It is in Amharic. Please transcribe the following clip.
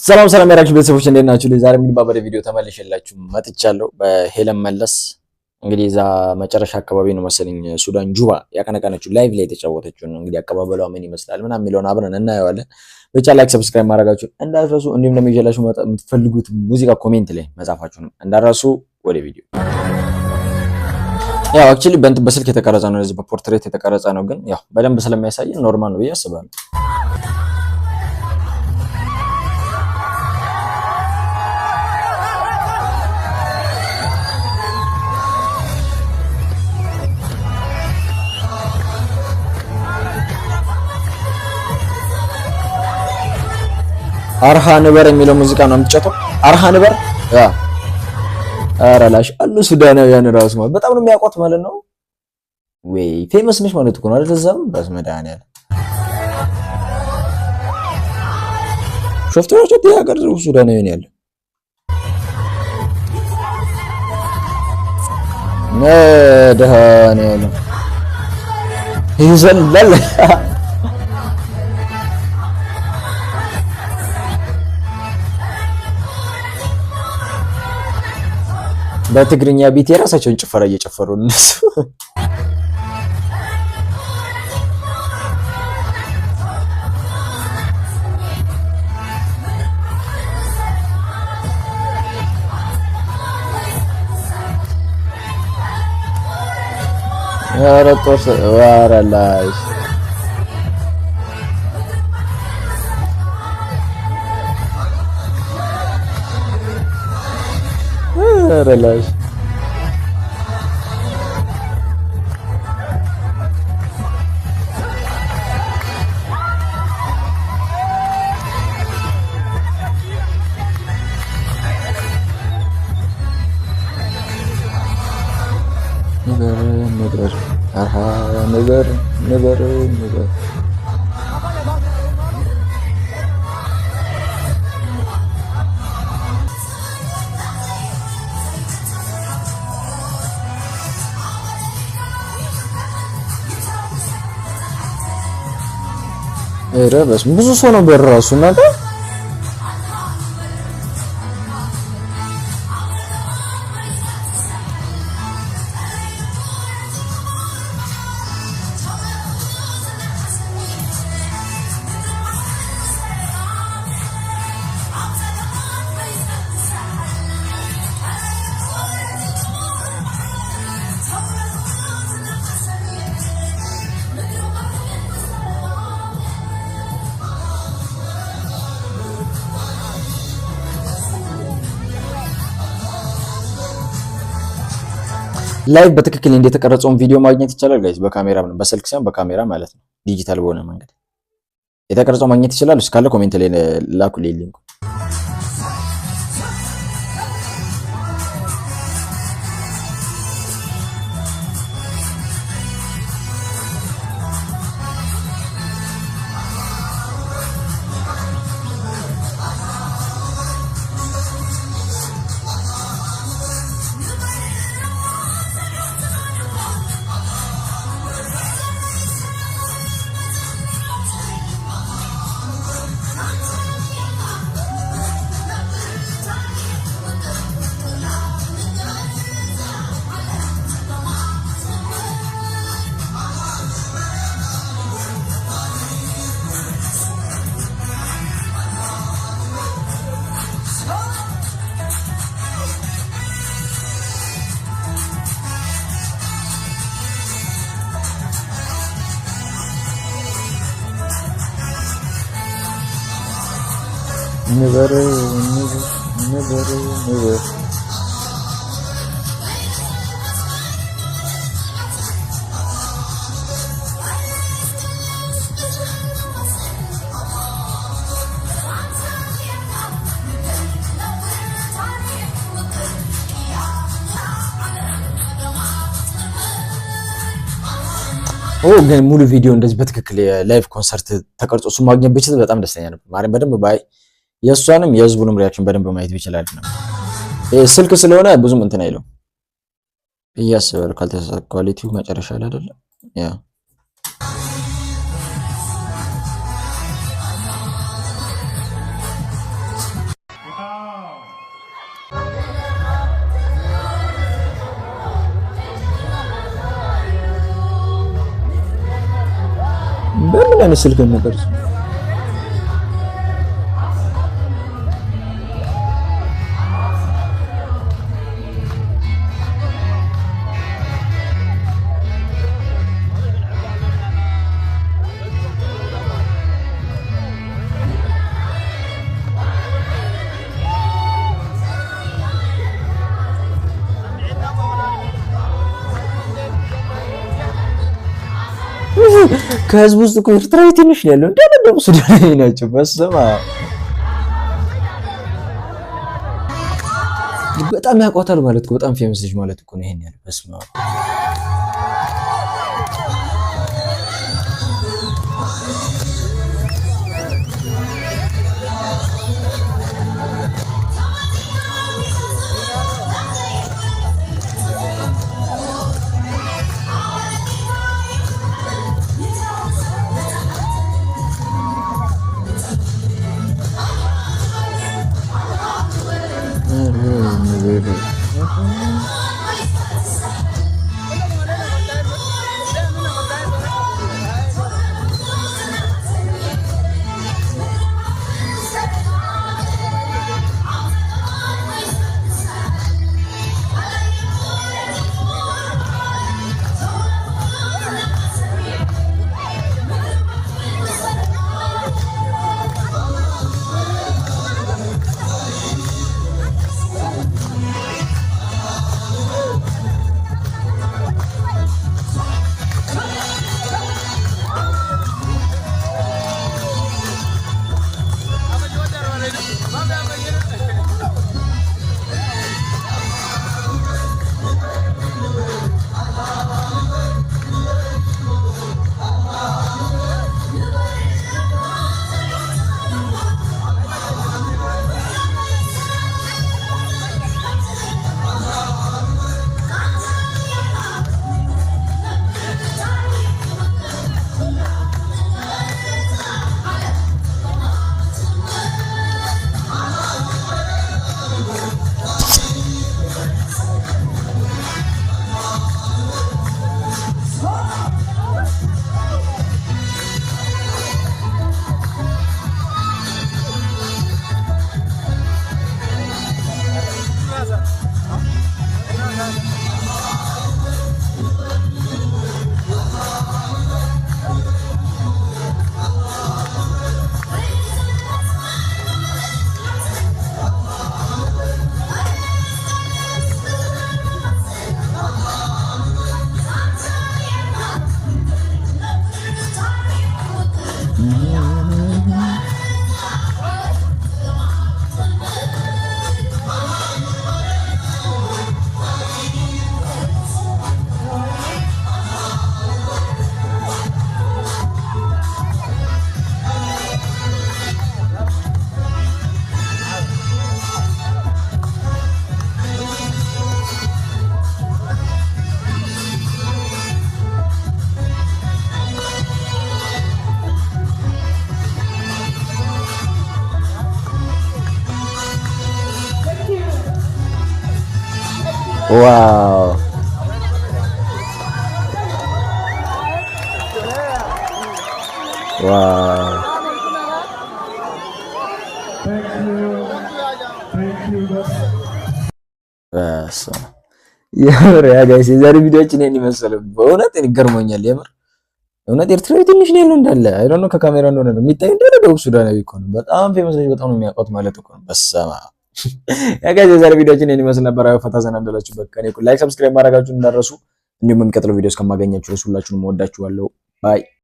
ሰላም ሰላም ያራችሁ ቤተሰቦች እንዴት ናችሁ? ዛሬ እንግዲህ ባበደ ቪዲዮ ተመልሼላችሁ መጥቻለሁ። በሄለን መለስ እንግዲህ እዛ መጨረሻ አካባቢ ነው መሰለኝ ሱዳን ጁባ ያቀነቀነችው live ላይ የተጫወተችው ነው። እንግዲህ አቀባበሏ ምን ይመስላል ምናምን የሚለውን አብረን እናየዋለን። ብቻ like፣ subscribe ማድረጋችሁን እንዳትረሱ፣ እንዲሁም ደግሞ ይዤላችሁ የምትፈልጉት ሙዚቃ comment ላይ መጻፋችሁን እንዳትረሱ። ወደ ቪዲዮ። ያው actually በእንትን በስልክ የተቀረጸ ነው፣ እዚህ በ portrait የተቀረጸ ነው። ግን ያው በደንብ ስለሚያሳይ normal ነው ብዬ አስባለሁ። አርሃ ንበር የሚለው ሙዚቃ ነው የምትጫወተው። አርሃ ንበር ያ ኧረ ላሽ አሉ ሱዳናውያን ራሱ ማለት በጣም ነው የሚያውቋት ማለት ነው። ወይ famous ነሽ ማለት እኮ ነው አይደል? እዛም በስመ መድኃኒዓለም ሾፍተሮች የሀገር ሱዳናውያን ያለ መድኃኒዓለም ይዘላል። በትግርኛ beat የራሳቸውን ጭፈራ እየጨፈሩ እነሱ። ኧረ ጦስ ኧረ ላሽ ኧረ ላሽ ንበር ንበር አርሃ ንበር ንበር ንበር። ኧረ በስመ ብዙ ሰው ነው በራሱ እናንተ። Live በትክክል እንደተቀረጸውን ቪዲዮ ማግኘት ይቻላል guys፣ በካሜራ ነው፣ በስልክ ሳይሆን በካሜራ ማለት ነው። ዲጂታል በሆነ መንገድ የተቀረጸው ማግኘት ይችላል። እስካለ comment ላይ ላኩልኝ link ኡ። ንበር ንበር ንበር። ኦ ግን ሙሉ ቪዲዮ እንደዚህ በትክክል የ live ኮንሰርት ተቀርጾ እሱ ማግኘት ብችል በጣም ደስተኛ ነበር። ማርያም በደንብ ባይ የእሷንም የህዝቡንም reaction በደንብ ማየት ይችላል ነው። ይሄ ስልክ ስለሆነ ብዙም እንትን አይለው ብዬ አስባለሁ። ካልተሳሳትኩ quality ው መጨረሻ ላይ አይደለም ያ በምን አይነት ስልክ ነው የሚቀርጹ? ከህዝብ ውስጥ እኮ ኤርትራዊ ትንሽ ነው ያለው፣ እንዳለ ደቡብ ሱዳናዊ ናቸው። በስመ አብ፣ በጣም ያውቋታል ማለት እኮ፣ በጣም famous ልጅ ማለት እኮ ነው። ይሄን ያህል፣ በስመ አብ። Wow, wow. Thank you. Thank you. በስመ አብ። የምር yeah guys፣ የዛሬ ቪዲዮአችን ይሄን ይመስላል። በእውነት እኔ ገርሞኛል። የምር እውነት ኤርትራዊ ትንሽ ነው ያለው እንዳለ፣ I don't know ከካሜራ እንደሆነ ነው የሚታይ፣ እንዳለ ደቡብ ሱዳናዊ እኮ ነው። በጣም famous ነች። በጣም ነው የሚያውቋት ማለት እኮ ነው። በስመ አብ። Yeah guys፣ የዛሬ ቪዲዮአችን ይሄን ይመስል ነበር። አይ ፈታ ዘና እንዳላችሁ በቃ እኔ like፣ subscribe ማድረጋችሁን እንዳትረሱ። እንዲሁም በሚቀጥለው ቪዲዮ እስከማገኛችሁ ድረስ ሁላችሁንም እወዳችኋለሁ። Bye.